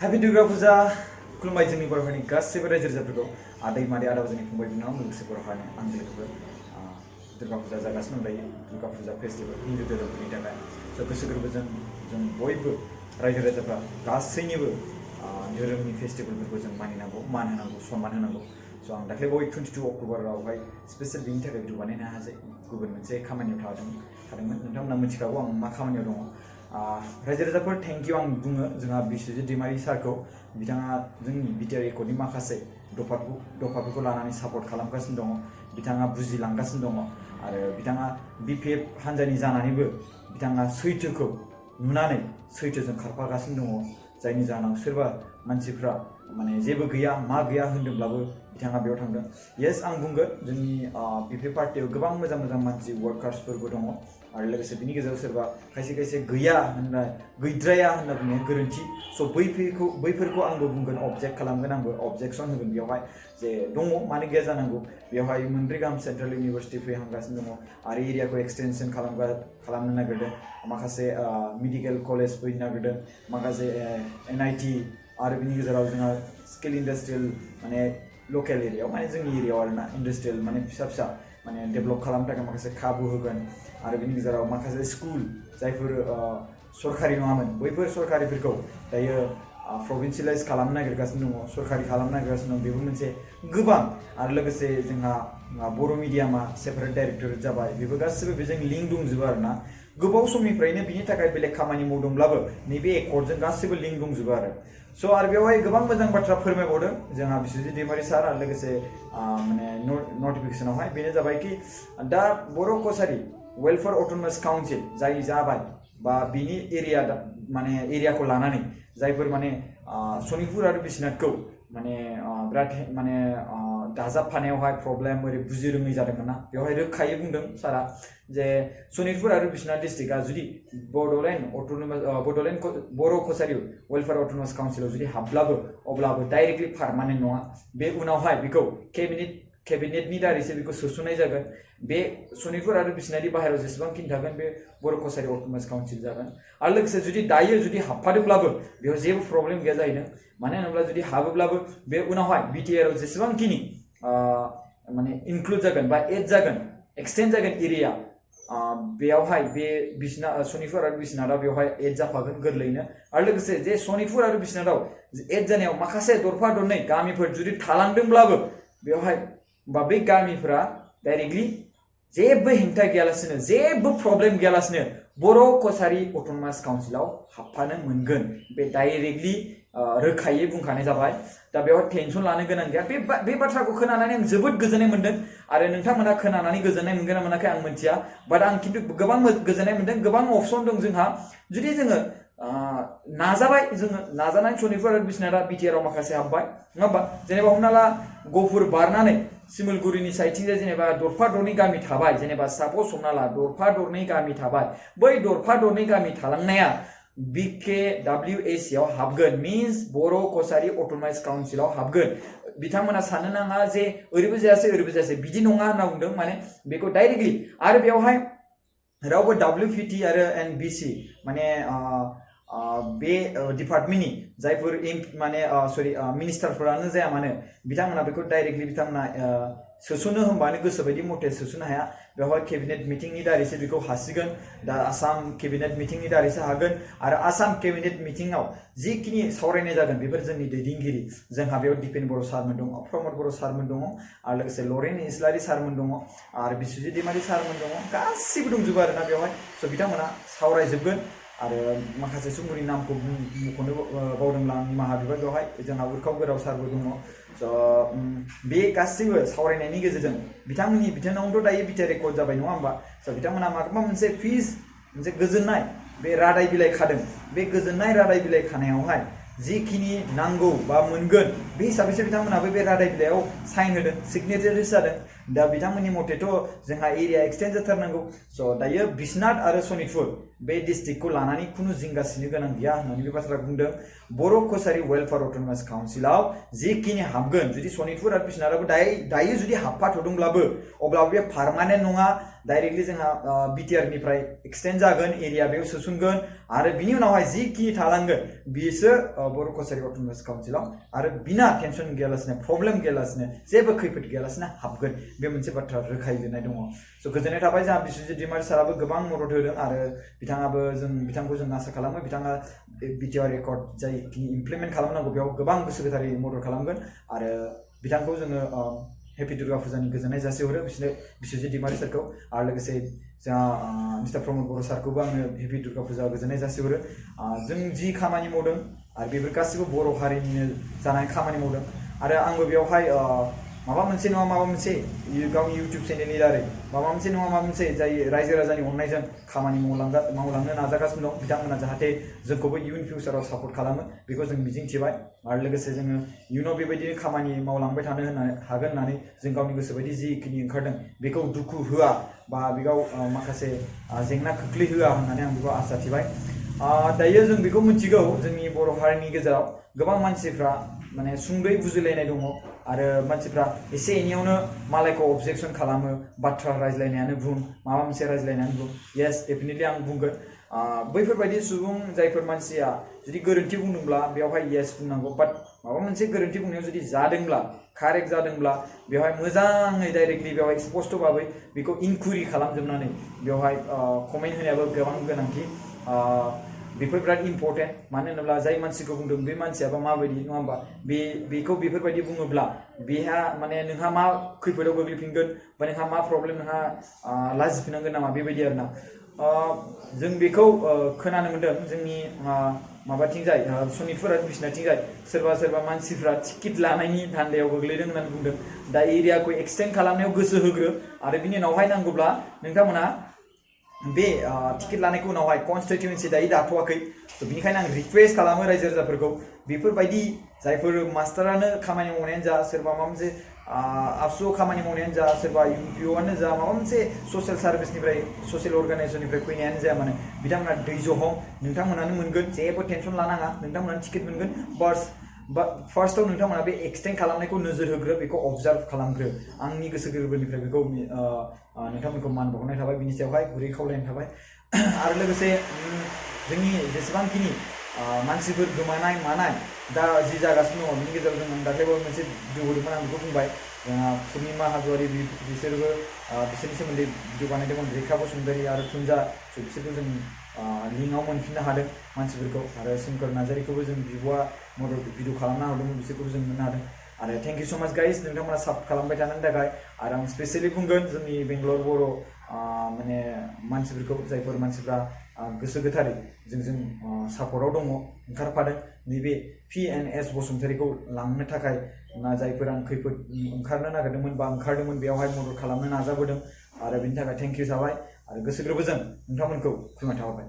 Happy Durga Puja, खुलुमबाय जोंनि बर' हारिनि गासैबो रायजो राजाफोरखौ आदै मादै आदा बाजैनि फंबाय बिनानाव लोगोसे बर' हारिनि आंगोफोरखौ दुर्गा फुजा जागासिनो दं दायो दुर्गा फुजा फेस्टिभेल हिन्दु धोरोमफोरनि थाखाय स' गोसो गोरबोजों जों बयबो रायजो राजाफ्रा गासैनिबो धोरोमनि फेस्टिभेलफोरखौ जों मानिनांगौ मान होनांगौ सन्मान होनांगौ स' आं दाख्लै 22 अक्ट'बरावहाय स्पेसियेल बिनि थाखाय भिडिअ बानायनो हायासै गुबुन मोनसे खामानियाव थादोंमोन नोंथांमोना मिथिखागौ आं मा खामानियाव दङ रायजो राजाफोर थेंक इउ आं बुङो जोंहा बिश्वजित दैमारि सारखौ बिथाङा जोंनि बिटिआर एकर्डनि माखासे दफाफोरखौ लानानै सापर्ट खालामगासिनो दङ बिथाङा बुजिलांगासिनो दङ आरो बिथाङा बिपिएफ हान्जानि जानानैबो बिथाङा सैथोखौ नुनानै सैथोजों खारफागासिनो दङ जायनि जाहोनाव सोरबा मानसिफ्रा माने जेबो गैया मा गैया होनदोंब्लाबो बिथाङा बेयाव थांदों येस आं बुंगोन जोंनि बिपिएफ पार्टियाव गोबां मोजां मोजां मानसि वार्कार्सफोरबो दङ आरो लोगोसे बिनि गेजेराव सोरबा खायसे गैया होनना गैद्राया होनना बुंनाया गोरोन्थि स' बैफोरखौ आंबो बुंगोन अबजेक्ट खालामगोन आंबो अबजेक्सन होगोन बेयावहाय जे दङ मानो गैया जानांगौ बेवहाय 4 गाहाम सेन्ट्रेल इउनिभार्सिटि फैहांगासिनो दङ आरो एरियाखौ एक्सटेनसन खालामनो नागिरदों माखासे मेडिकेल कलेज फैनो नागिरदों माखासे एनआईटी आरो बिनि गेजेराव जोंहा स्किल इन्डास्ट्रियेल माने लकेल एरियायाव माने जोंनि एरियायाव आरोना इन्डास्ट्रियेल माने फिसा माने डेभेलप खालामनो थाखाय माखासे खाबु होगोन आरो बिनि गेजेराव माखासे स्कुल जायफोर सरकारि नङामोन बैफोर सरकारिफोरखौ दायो प्रभिन्सियेलाइज खालामनो नागिरगासिनो दङ सरकारि खालामनो नागिरगासिनो दं बेबो मोनसे गोबां आरो लोगोसे जोंहा बर' मिडियामा सेपारेट डाइरेक्टरेट जाबाय बेबो गासिबो बेजों लिंक दंजोबो आरोना गोबाव समनिफ्रायनो बिनि थाखाय बेलेग खामानि मावदोंब्लाबो नैबे एकर्डजों गासिबो लिंक दंजोबो आरो स' आरो बेवहाय गोबां मोजां बाथ्रा फोरमायबावदों जोंहा बिश्वजित दैमारि सार आरो लोगोसे माने नटिफिकेसनावहाय बेनो जाबाय कि दा बर' कसारि वेलफेयार अट'नमास काउन्सिल जाय जाबाय बा बिनि एरिया माने एरियाखौ लानानै जायफोर माने सनितपुर आरो बिश्वनाथखौ माने बिराद माने दाजाबफानायावहाय प्रब्लेम ओरै बुजि रोङै जादोंमोन ना बेवहाय रोखायै बुंदों सारा जे सनितपुर आरो बिश्वनाथ डिस्ट्रिक्टआ जुदि बड'लेण्ड बर' कसारि वेलफेयार अट'नमास काउन्सिलाव जुदि हाबब्लाबो अब्लाबो डाइरेक्टलि पारमानेन्ट नङा बे उनावहाय बेखौ केबिनेटनि दारैसो बेखौ सोसननाय जागोन बे सनितपुर आरो बिश्वनाथनि बाहेरायाव जेसेबांखिनि थागोन बे बर' कसारि अट'नमास काउन्सिल जागोन आरो लोगोसे जुदि हाबफादोंब्लाबो बेयाव जेबो प्रब्लेम गैया जाहैदों मानो होनोब्ला जुदि हाबोब्लाबो बे उनावहाय बिटिआरआव जेसेबांखिनि माने इनक्लुड जागोन बा एड जागोन एक्सटेन्ड जागोन एरिया बेयावहाय बे सनितपुर आरो बिश्वनाथआव बेवहाय एड जाफागोन गोरलैयैनो आरो लोगोसे जे सनितपुर आरो बिश्वनाथआव एड जानायाव माखासे दरफा दरनै गामिफोर जुदि थालांदोंब्लाबो बेवहाय बा बे गामिफोरा डाइरेक्टलि जेबो हेंथा गैयालासिनो जेबो प्रब्लेम गैयालासिनो बर' कसारि अट'नमास काउन्सिलाव हाबफानो मोनगोन बे डाइरेक्टलि रोखायै बुंखानाय जाबाय दा बेवहाय टेनसन लानो गोनां गैया बे बाथ्राखौ खोनानानै आं जोबोद गोजोननाय मोन्दों आरो नोंथांमोना खोनानानै गोजोननाय मोनगोन ना मोनाखै आं मिथिया बाट आं खिन्थु गोबां गोजोननाय मोन्दों गोबां अपसन दं जोंहा जुदि जोङो नाजानाय सनितपुर आरो बिश्वनाथआ बिटिआरआव माखासे हाबबाय नङा होमबा जेनेबा हमना ला गहपुर बारनानै सिमलगुरिनि साइडथिंजाय जेनेबा दरफा दरनै गामि थाबाय जेनेबा सापज हमना ला दरफा दरनै गामि थाबाय बै दरफा दरनै गामि थालांनाया BKWAC आव हाबगोन मिन्स बर' कसारि अट'नमास काउन्सिलाव हाबगोन बिथांमोना साननो नाङा जे ओरैबो जायासै बिदि नङा होनना बुंदों माने बेखौ डाइरेक्टलि आरो बेवहाय रावबो WPT आरो NBC माने बे डिपार्टमेन्टनि जायफोर माने मिनिस्टारफोरानो जाया मानो बिथांमोना बेखौ डाइरेक्टलि बिथांमोना सोसनो होनबानो गोसोबायदि मथे सोसनो हाया बेवहाय केबिनेट मिटिंनि दारैसो बेखौ हासिगोन दा आसाम केबिनेट मिटिंनि दारैसो हागोन आरो आसाम केबिनेट मिटिंआव जिखिनि सावरायनाय जागोन बेफोर जोंनि दैदेनगिरि जोंहा बेयाव दिपेन बर' सारमोन दङ प्रमद बर' सारमोन दङ आरो लोगोसे लरेन इस्लारि सारमोन दङ आरो बिश्वजित दैमारि सारमोन दङ गासिबो दंजोबो आरोना बेवहाय स' बिथांमोना सावरायजोबगोन आरो माखासे सुबुंफोरनि नामखौ मुंख'नो बावदोंब्ला आं निमाहा बिबाय बेवहाय जोंहा उरखाव गोराव सारबो दङ स' बे गासैबो सावरायनायनि गेजेरजों बिथांमोननि बिथोनावनोथ' दायो बिटिआर एकर्ड जाबाय नङा होमबा स' बिथांमोना माबा मोनसे मोनसे गोजोननाय बे रादाय बिलाइ खादों बे गोजोननाय रादाय बिलाइ खानायावहाय जिखिनि नांगौ बा मोनगोन बे हिसाबैसो बिथांमोनाबो बे रादाय बिलाइयाव साइन होदों सिगनेचारिस जादों दा बिथांमोननि मथेथ' जोंहा एरिया एक्सटेन्ड जाथारनांगौ स' दायो बिश्वनाथ आरो सनितपुर बे डिस्ट्रिक्टखौ लानानै खुनु जिंगासिनो गोनां गैया होननानै बे बाथ्रा बुंदों। बर' कसारी वेलफेयार अट'नमास काउन्सिलाव जिखिनि हाबगोन जुदि सनितपुर आरो बिश्नाथआबो दायो जुदि हाबफाथ'दोंब्लाबो अब्लाबो बे पार्मानेन्ट नङा, डाइरेक्टलि जोंहा बिटिआर निफ्राय एक्सटेन्ड जागोन, एरिया बेयाव सोसनगोन आरो बिनि उनावहाय जिखिनि थालांगोन बिसो बर' कसारी अट'नमास काउन्सिलाव आरो बिना टेनसन गैयालासिनो प्रब्लेम गैयालासिनो जेबो खैफोद गैयालासिनो हाबगोन, बे मोनसे बाथ्रा रोखायै लिरनाय दङ। स' गोजोननाय थाबाय जोंहा बिस्वजित दैमारि साराबो गोबां मदद होदों आरो बिथांखौ जों आसा खालामो बिथाङा बिटिआर रेकर्ड जायखिनि इमप्लिमेन्ट खालामनांगौ बेयाव गोबां गोसो गोथारै मदद खालामगोन आरो बिथांखौ जोङो हेपि दुर्गा फुजानि गोजोननाय जासिहरो बिस्वजित दैमारि सारखौ आरो लोगोसे जोंहा मिस्टार प्रमद बर' सारखौबो आङो हेपि दुर्गा फुजा गोजोननाय जासिहरो। जों जि खामानि मावदों आरो बेफोर गासिबो बर' हारिनिनो जानाय खामानि मावदों आरो आंबो बेवहाय माबा मोनसे नङा माबा मोनसे गावनि इउटिउब चेनेलनि दारै माबा मोनसे नङा माबा मोनसे जाय रायजो राजानि अननायजों खामानि मावलांनो नाजागासिनो दं। बिथांमोना जाहाथे जोंखौबो इयुन फिउचाराव सापर्ट खालामो बेखौ जों मिजिंथिबाय आरो लोगोसे जोङो इयुनाव बेबायदिनो खामानि मावलांबाय थानो हागोन होननानै जों गावनि गोसोबायदि जिखिनि ओंखारदों बेखौ दुखु होआ बा बेयाव माखासे जेंना खोख्लैहोआ होननानै आं बेखौ आसा थिबाय। दायो जों बेखौ मिथिगौ जोंनि बर' हारिनि गेजेराव गोबां मानसिफ्रा माने सुंद'यै बुजिलायनाय दङ आरो मानसिफ्रा एसे एनैयावनो मालायखौ अबजेक्सन खालामो, बाथ्रा रायज्लायनायानो बुं माबा मोनसे रायज्लायनायानो बुं। येस डेफिनेटलि आं बुंगोन बैफोरबायदि सुबुं जायफोर मानसिया जुदि गोरोन्थि बुंदोंब्ला बेवहाय येस बुंनांगौ, बाट माबा मोनसे गोरोन्थि बुंनायाव जुदि जादोंब्ला कारेक्ट जादोंब्ला बेवहाय मोजाङै डाइरेक्टलि बेवहाय स्पष्ट भाबै बेखौ इनकुइरि खालामजोबनानै बेवहाय कमेन्ट होनायाबो गोबां गोनांथि। बेफोर बिराद इम्परटेन्ट, मानो होनोब्ला जाय मानसिखौ बुंदों बे मानसियाबा माबायदि नङा होमबा, बेखौ बेफोरबायदि बुङोब्ला बेहा माने नोंहा मा खैफोदाव गोग्लैफिनगोन बा नोंहा मा प्रब्लेम, नोंहा लाजिफिननांगोन नामा बेबायदि आरोना। जों बेखौ खोनानो मोन्दों जोंनि माबाथिंजाय सनितपुर आरो बिश्नाथिंजाय सोरबा मानसिफ्रा टिकेट लानायनि धान्दायाव गोग्लैदों होननानै बुंदों। दा एरियाखौ एक्सटेन्ड खालामनायाव गोसो होग्रो आरो बिनि उनावहाय नांगौब्ला नोंथांमोना बे टिकेट लानायखौ उनावहाय कनस्टिटिउन्सि दायो दाथ'वाखै। बेनिखायनो आं रिक्वेस्ट खालामो रायजो राजाफोरखौ बेफोरबायदि जायफोर मास्टारानो खामानि मावनायानो जा, सोरबा माबा मोनसे आबसुआव खामानि मावनायानो जा, सोरबा इउपिअआनो जा, माबा मोनसे ससियेल सार्भिसनिफ्राय ससियेल अर्गानाइजेसननिफ्राय फैनायानो जाया मानो बिथांमोना धैर्य हम, नोंथांमोनानो मोनगोन, जेबो टेनसन लानाङा, नोंथांमोनानो टिकेट मोनगोन। फार्स्टआव नोंथांमोना बे एक्सटेन्ड खालामनायखौ नोजोर होग्रो, बेखौ अबजार्भ खालामग्रो। आंनि गोसो गोरबोनिफ्राय बेखौ नोंथांमोनखौ मान बावनाय थाबाय, बिनि सायावहाय गुरै खावलायनाय थाबाय। आरो लोगोसे जोंनि जेसेबांखिनि मानसिफोर गोमानाय मानाय दा जि जागासिनो दङ बिनि गेजेराव जों दाख्लैबाबो मोनसे भिडिअ होदोंमोन, आं बेखौ बुंबाय। जोंहा पुर्निमा हाज'वारि बिसोरनि सोमोन्दै भिडिअ बानायदोंमोन, रेखा बसुमतारी आरो थुनजा, बिसोरखौ जों लिंकआव मोनफिननो हादों मानसिफोरखौ, आरो सोमखोर नार्जारिखौबो जों बिब'आ मदद भिडिअ खालामना हरदोंमोन, बिसोरखौबो जों मोननो हादों। आरो थेंक इउ स' माच गाइस, नोंथांमोना सापर्ट खालामबाय थानायनि थाखाय। आरो आं स्पेसियेलि बुंगोन जोंनि बेंगलर बर' माने मानसिफोरखौ, जायफोर मानसिफ्रा गोसो गोथारै जोंजों सापर्टआव दङ, ओंखारफादों नैबे PNS बसुमतारीखौ लांनो थाखाय, जायफोर आं खैफोद ओंखारनो नागिरदोंमोन बा ओंखारदोंमोन बेवहाय मदद खालामनो नाजाबोदों, आरो बेनि थाखाय थेंक इउ थाबाय आरो गोसो गोरबोजों नोंथांमोनखौ खुलुमनाय थाबाय।